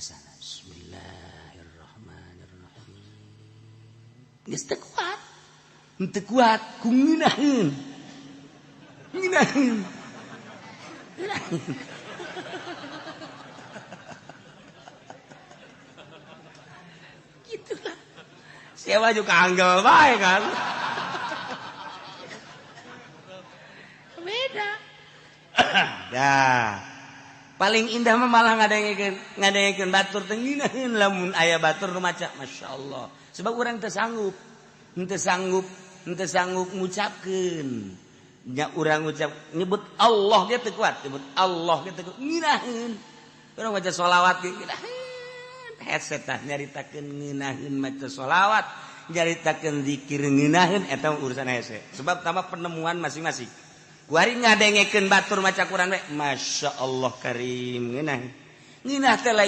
Bahasana Bismillahirrahmanirrahim. Geus teu kuat. Teu kuat ku ngeunaheun. Ngeunaheun. Ngeunaheun. Gitulah. Siapa juga anggel bae kan. Beda. Dah. Paling indah mah malah ngadengekeun batur teh ngeunaheun lamun aya batur nu maca masyaallah. Sebab urang teu sanggup, henteu sanggup, henteu sanggup ngucapkeun. Nya urang ngucap nyebut Allah ge teu kuat, nyebut Allah ge teu kuat, ngeunaheun. Urang maca sholawat ge ngeunaheun. Hese tah nyaritakeun ngeunaheun maca sholawat, nyaritakeun zikir ngeunaheun eta urusan hese. Sebab tambah penemuan masing-masing. Kuari ngadengekeun batur maca Quran we, Masya Allah karim ngeunah. Ngeunah teh lain